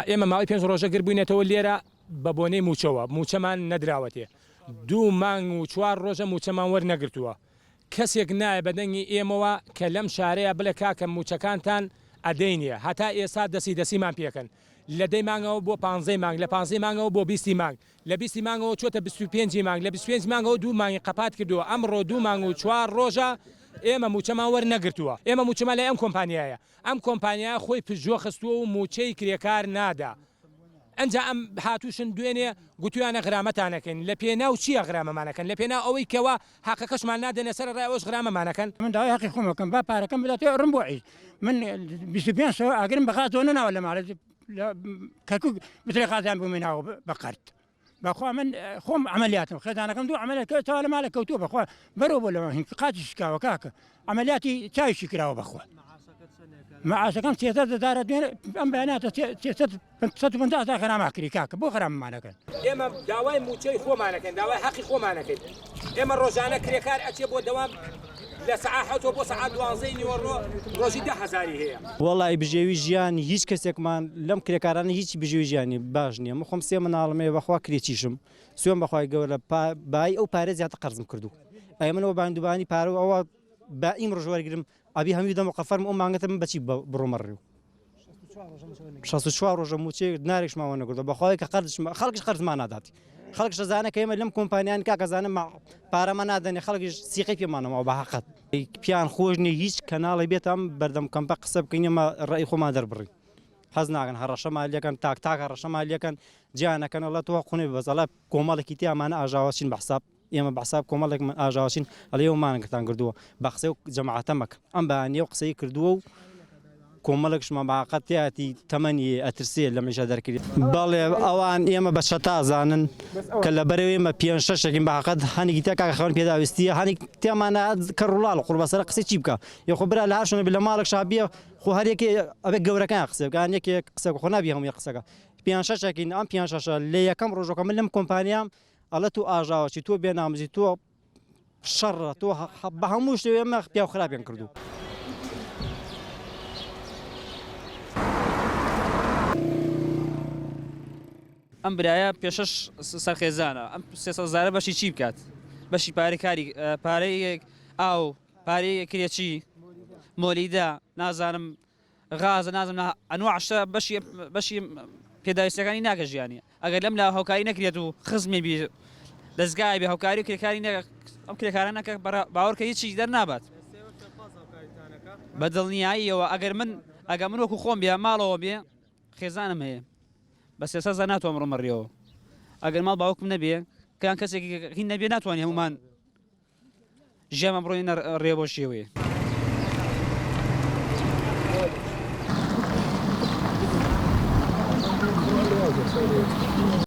ئێمە ماوەی پێنج ڕۆژە گربووینەتەوە لێرە بە بۆنەی مووچەوە، مووچەمان نەدراوەتێ، دوو مانگ و چوار ڕۆژە مووچەمان وەرنەگرتووە، کەسێک نایە بە دەنگی ئێمەوە کە لەم شارەیا بڵێ کاکە مووچەکانتان ئەدەینێ، هەتا ئێستا دەسی دەسیمان پێکەن، لە دەی مانگەوە بۆ پانزەی مانگ، لە پانزەی مانگەوە بۆ بیستی مانگ، لە بیستی مانگەوە چۆتە 25 ی مانگ، لە 25 مانگەوە دوو مانگی قەپات کردووە، ئەمڕۆ دوو مانگ و چوار ڕۆژە ئێمە مووچەمان وەرنەگرتووە، ئێمە مووچەمان لای ئەم کۆمپانیایە، ئەم کۆمپانیایە خۆی پشتگوێ خستووە و مووچەی کرێکار نادا. ئەنجا ئەم هاتووشن دوێنێ گوتویانە غرامەتان ئەکەین، لە پێناو چییە غرامەمان ئەکەن؟ لە پێناو ئەوەی کەوا هەقەکەشمان نادەنە سەرەڕای ئەوەش غرامەمان ئەکەن؟ من داوای هەقی خۆم ئەکەم با پارەکەم بداتێ ئەڕۆم بۆ عید من 25 سەوە ئاگرم بە غازەوە نەناوە لە ماڵێ لە کەرکوک بترێ غازیان بۆ مناوە بە قەرت بەخوا من خۆم عملیاتم خێزانەکەم دوو عملیات کە تا لە ماڵە کەوتووە بەخوا بەرەو بۆ لەوە هین قاچی شکاوە کاکە عملیاتی چاویشی کراوە بەخوا معاشەکەم سێسەد هەزارە دوێنێ ئەم بەیاناتە سێسەد سەد و پەنجا هەزار غەرامە کری کاکە بۆ غەرامەمانەکەن. ئێمە داوای مووچەی خۆمانەکەین داوای حەقی خۆمانەکەین ئێمە ڕۆژانە کرێکار ئەچێ بۆ دەوام لە سەعا حەوتەوە بۆ سەعات دوانزەی نیوەڕۆ ڕۆژی دە هەزاری هەیە. وەڵای بژێوی ژیان هیچ کەسێکمان لەم کرێکارانە هیچ بژێوی ژیانی باش نییە من خۆم سێ مناڵم هەیە بەخوا کرێچیشم سوێن بەخوای گەورە بای ئەو پارەی زیاتر قەرزم کردو ئەی من ئەوە باندوبانی پارە و ئەوە با ئیمڕۆژ وەرگرم ئەبی هەمووی دەم قەفەرم ئەو مانگەتە من بەچی بڕۆمە ڕێو 64 ڕۆژە موچەیەک دینارێکشمان وەرنەگرتووە بەخوای کە قەرزش خەڵکیش قەرزمان نادات خەڵکیش دەزانێت کە ئێمە لەم کۆمپانیان کاکە زانە پارەمان نادەنێ خەڵکیش سیقەی پێمانەوە بە حەقەت پیان خۆش نیە هیچ کەناڵی بێت ئەم بەردەم کەمپە قسە بکەین ئێمە ڕێی خۆمان دەربڕین حەز ناکەن هەڕەشە مالیەکەن تاک تاک هەڕەشە مالیەکەن جیانەکەن ئەڵێ تۆ قونێ بەزەڵە کۆمەڵێکی تیامانە ئاژاوەچین بە حساب ئێمە بە حساب کۆمەڵێک من ئاژاوەچین ئەڵێ ئێوە مانگتان کردووە بە قسەی و جەماعەتە مەکە ئەم بەیانیە و قسەی کردووە و کۆمەڵێکشمان بە حەقەت تیایەتی تەمەنی ئەترسێ لە میشە دەرکرێ بەڵێ ئەوان ئێمە بە چەتا زانن کە لە بەرەوەی ئێمە پێنج شەشێکین بە حەقەت هەنێکی تیا کاکە خاوەن پێداویستیە هەنێک تیامانە کەڕوڵاڵ قوڕبەسەرە قسەی چی بکە یخۆ برا لە هەر شوێنێ لە ماڵێک شابیە خۆ هەر یەکێ ئەبێ گەورەکان قسە بکەن یەکێک قسە خۆ نابی هەمووی قسەکە پێنج شەشێکین ئەم پێنج شەشە لە یەکەم ڕۆژەکە من لەم کۆمپانیام ئەڵێ تۆ ئاژاوەچی تۆ بێناموسی تۆ شەڕە تۆ بە هەموو شتێ ئێمە پیاو خراپیان کردو. ئەم برایە پێشەش سەرخێزانە ئەم سێ هەزارە بەشی چی بکات بەشی پارەی کاری پارەی ئاو پارەی کرێچی مۆلیدە نازانم غازە نازم نا ئەنواع شتە بەشی بەشی پێداویستەکانی ناکە ژیانی ئەگەر لەم لا هاوکاری نەکرێت و خزمی بی دەزگای بێ هاوکاری و کرێکاری نە ئەم کرێکارە نەکە باوەڕکە هیچی دەرنابات بە دڵنیاییەوە ئەگەر من ئەگە من وەکو خۆم بێ ماڵەوە بێ خێزانم هەیە بە سێ سەزا ناتوانم ڕۆمە ڕێەوە ئەگەر ماڵ باوکم نەبێ کان کەسێکی هین نەبێ ناتوانانی هەمومان ژیانمان بڕۆینە ڕێ بۆ شێوەیە.